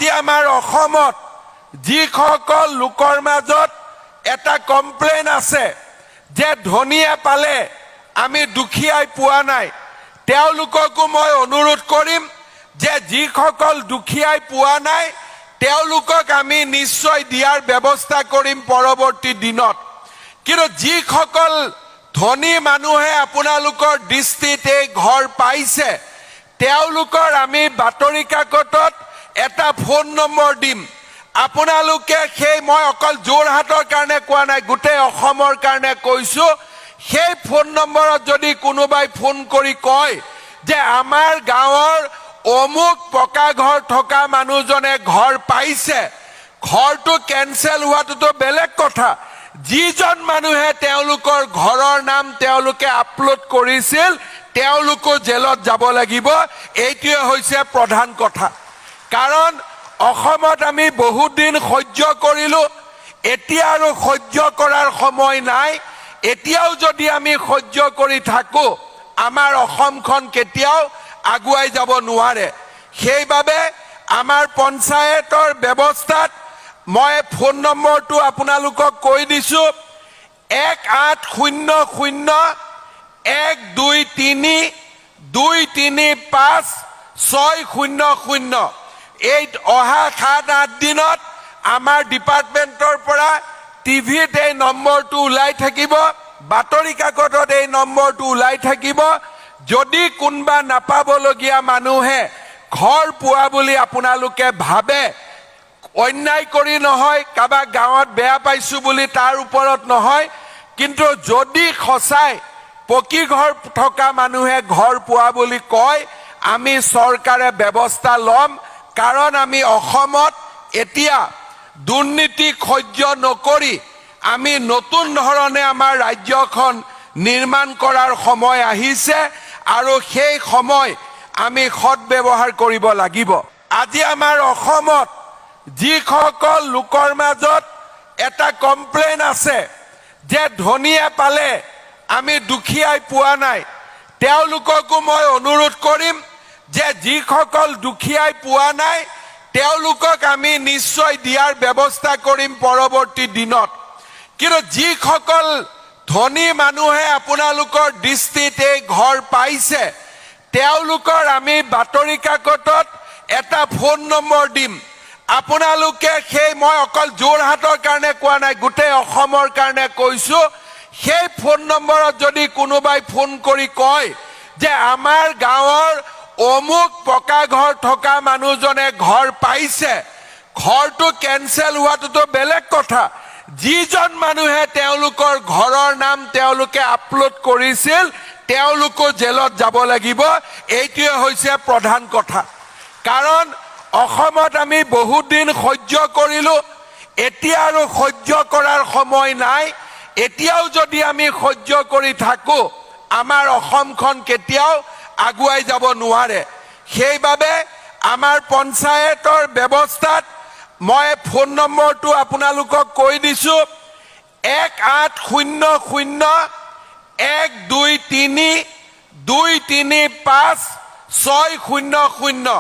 আজি আমাৰ অসমত যিসকল লোকৰ মাজত এটা কমপ্লেইন আছে যে ধনীয়ে পালে, আমি দুখীয়াই পোৱা নাই, তেওঁলোককো মই অনুৰোধ কৰিম যে যিসকল দুখীয়াই পোৱা নাই, তেওঁলোকক আমি নিশ্চয় দিয়াৰ ব্যৱস্থা কৰিম পৰৱৰ্তী দিনত। কিন্তু যিসকল ধনী মানুহে আপোনালোকৰ দৃষ্টিত এই ঘৰ পাইছে, তেওঁলোকৰ আমি বাতৰি কাকতত এটা ফোন নম্বৰ দিম। আপোনালোকে সেই, মই অকল যোৰহাটৰ কাৰণে কোৱা নাই, গোটেই অসমৰ কাৰণে কৈছো, সেই ফোন নম্বৰত যদি কোনোবাই ফোন কৰি কয় যে আমাৰ গাঁৱৰ অমুক পকা ঘৰ থকা মানুহজনে ঘৰ পাইছে, ঘৰটো কেঞ্চেল হোৱাটোতো বেলেগ কথা, যিজন মানুহে তেওঁলোকৰ ঘৰৰ নাম তেওঁলোকে আপলোড কৰিছিল, তেওঁলোকো জেলত যাব লাগিব। এইটোৱে হৈছে প্ৰধান কথা। কাৰণ অসমত আমি বহুত দিন সহ্য কৰিলো, এতিয়া আৰু সহ্য কৰাৰ সময় নাই। এতিয়াও যদি আমি সহ্য কৰি থাকো, আমাৰ অসমখন কেতিয়াও আগুৱাই যাব নোৱাৰে। সেইবাবে আমাৰ পঞ্চায়তৰ ব্যৱস্থাত মই ফোন নম্বৰটো আপোনালোকক কৈ দিছো, 1800123235 600। এই অহা 7-8 দিনত আমাৰ ডিপাৰ্টমেণ্টৰ পৰা টিভিত এই নম্বৰটো ওলাই থাকিব, বাতৰি কাকতত এই নম্বৰটো ওলাই থাকিব। যদি কোনোবা নাপাবলগীয়া মানুহে ঘৰ পোৱা বুলি আপোনালোকে ভাবে, অন্যায় কৰি নহয়, কাৰোবাক গাঁৱত বেয়া পাইছো বুলি তাৰ ওপৰত নহয়, কিন্তু যদি সঁচাই পকী ঘৰ থকা মানুহে ঘৰ পোৱা বুলি কয়, আমি চৰকাৰে ব্যৱস্থা ল'ম। কাৰণ আমি অসমত এতিয়া দুৰ্নীতি সহ্য নকৰি আমি নতুন ধৰণে আমাৰ ৰাজ্যখন নিৰ্মাণ কৰাৰ সময় আহিছে আৰু সেই সময় আমি সৎ ব্যৱহাৰ কৰিব লাগিব। আজি আমাৰ অসমত যিসকল লোকৰ মাজত এটা কমপ্লেইন আছে যে ধনীয়ে পালে, আমি দুখীয়াই পোৱা নাই, তেওঁলোককো মই অনুৰোধ কৰিম যে যিসকল দুখীয়াই পোৱা নাই, তেওঁলোকক আমি নিশ্চয় দিয়াৰ ব্যৱস্থা কৰিম পৰৱৰ্তী দিনত। কিন্তু যিসকল ধনী মানুহে আপোনালোকৰ দৃষ্টিত এই ঘৰ পাইছে, তেওঁলোকৰ আমি বাতৰি কাকতত এটা ফোন নম্বৰ দিম। আপোনালোকে সেই, মই অকল যোৰহাটৰ কাৰণে কোৱা নাই, গোটেই অসমৰ কাৰণে কৈছো, সেই ফোন নম্বৰত যদি কোনোবাই ফোন কৰি কয় যে আমাৰ গাঁৱৰ অমুক পকা ঘৰ থকা মানুহজনে ঘৰ পাইছে, ঘৰটো কেঞ্চেল হোৱাটোতো বেলেগ কথা, যিজন মানুহে তেওঁলোকৰ ঘৰৰ নাম তেওঁলোকে আপলোড কৰিছিল, তেওঁলোকো জেলত যাব লাগিব। এইটোৱে হৈছে প্ৰধান কথা। কাৰণ অসমত আমি বহুত দিন সহ্য কৰিলো, এতিয়া আৰু সহ্য কৰাৰ সময় নাই। এতিয়াও যদি আমি সহ্য কৰি থাকো, আমাৰ অসমখন কেতিয়াও আগুৱাই যাব নোৱাৰে। সেইবাবে আমাৰ পঞ্চায়তৰ ব্যৱস্থাত মই ফোন নম্বৰটো আপোনালোকক কৈ দিছো, 1800123235 600।